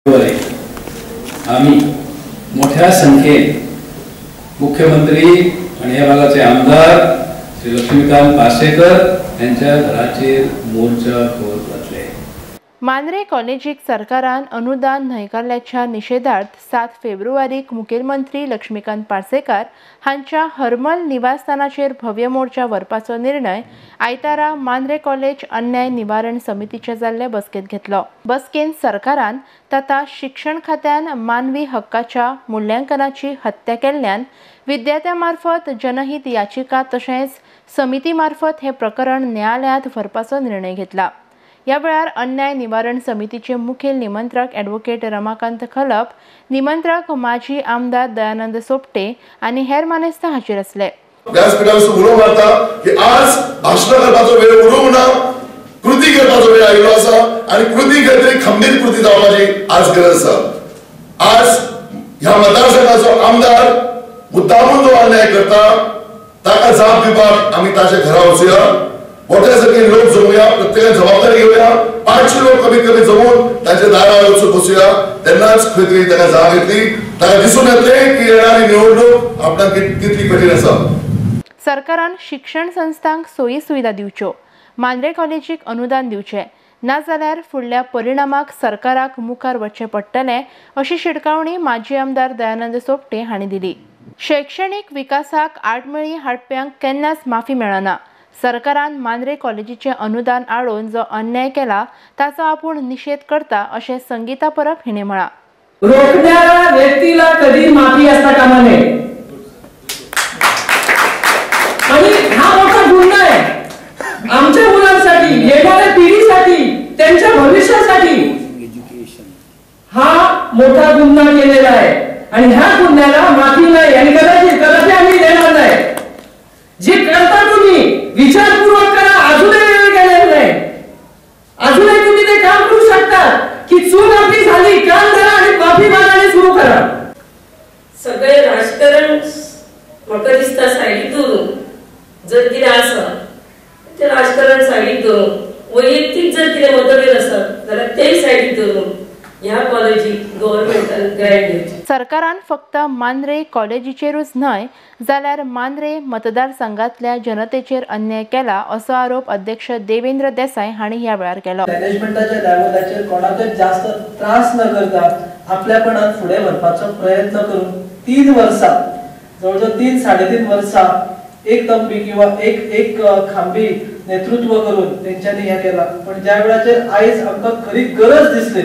आमी मोठ्या संख्येन मुख्यमंत्री आणि ह्या भागाचे आमदार श्री लक्ष्मीकांत पार्सेकर यांच्या घराचेर मोर्चा वतले। मांद्रे कॉलेजीक सरकारान अनुदान न्हयकारल्याच्या निषेधार्थ 7 फेब्रुवारीक मुखेलमंत्री लक्ष्मीकांत पार्सेकर हांच्या हरमल निवासस्थानाचेर भव्य मोर्चा व्हरपाचो निर्णय आयतारा मांद्रे कॉलेज अन्याय निवारण समितीचे जाल्ले बसकेंत घेतलो। बसकेंत सरकारान तथा शिक्षण खात्यान मानवी हक्काच्या मूल्यांकनाची हत्या केल्ल्यान विद्यार्थ्यां मार्फत जनहित याचिका तशेंच समिती मार्फत हे प्रकरण न्यायालयांत व्हरपाचो निर्णय घेतला। या वेळार अन्याय निवारण समितीचे मुखेल निमंत्रक ॲडव्होकेट रमाकांत खलप, निमंत्रक माजी आमदार दयानंद सोपटे आणि हेर मानेस्त हाजीर असले। व्यासपीठावरसून उलो मारता की आज भाशणां करपाचो वेळ उरूंक ना, कृती करपाचो वेळ आयिल्लो आसा आनी कृती करतरी खंबीर कृती जावपाची आज गरज आसा। आज ह्या मतदारसंघाचो आमदार मुद्दामून जो अन्याय करता ताका जाप दिवपाक आमी ताच्या घरा वचुया, मोठ्या संख्येन लोक जमूया, प्रत्येकान जबाबदारी घेवया, 500 लोक कमीत कमी जमून तांच्या दारार वचून बसूया, तेन्नाच खंय तरी ताका जाग येतली, ताका दिसून येतलें की येणारी निवडणूक आपणाक कितली कठीण आसा। सरकारान शिक्षण संस्थांक सोयी सुविधा दिवच्यो, मांद्रे कॉलेजीक अनुदान दिवचें, नाजाल्यार फुडल्या परिणामाक सरकाराक मुखार वचचें पडटलें अशी शिटकावणी माजी आमदार दयानंद सोपटे हांणी दिली। शैक्षणीक विकासाक आडमेळी हाडप्यांक केन्नाच माफी मेळना। सरकारान मांद्रे कॉलेजीचे अनुदान आडोवन जो अन्याय केला ताचो आपूण निषेध करता अशें संगीता परब हिणें म्हळां। रोखणाऱ्या व्यक्तीला कधी माफी असता कामा नये आणि हा मोठा गुन्हा आहे आमच्या मुलांसाठी, येणाऱ्या पिढीसाठी, त्यांच्या भविष्यासाठी हा मोठा गुन्हा केलेला आहे आणि ह्या गुन्ह्याला माफी नाही आणि कदाचित कदापि आम्ही देणार नाही। जे करता तुम्ही विचारपूर्वक करा, अजूनही वेळ गेलेला नाही, अजूनही तुम्ही ते काम करू शकता की चूक आपली झाली, काम करा आणि माफी मागायला सुरू करा। सगळे राजकारण म्हाका दिसता सायडीक दवरून जर कितें आसा तें राजकारण सायडीक दवरून वैयक्तीक जर कितें मतभेद आसत जाल्यार तेय सायडीक दवरून ह्या कॉलेजीक गव्हर्मेंटान ग्रँट दिवचें। सरकारान फक्त मांद्रे कॉलेजीचेरूच न्हय जाल्यार मांद्रे मतदारसंघातल्या जनतेचेर अन्याय केला असो आरोप अध्यक्ष देवेंद्र देसाई हांणी ह्या वेळार केलो। मॅनेजमेंटाच्या लेवलाचेर कोणाकच जास्त त्रास न करता आपल्यापणान फुडें व्हरपाचो प्रयत्न करून 3 वर्सां, जवळजवळ 3 साडे 3 वर्सां एक तंबी किंवा एक एक खांबी नेतृत्व करून तेंच्यांनी हें केलां। पण ज्या वेळाचेर आयज आमकां खरी गरज दिसली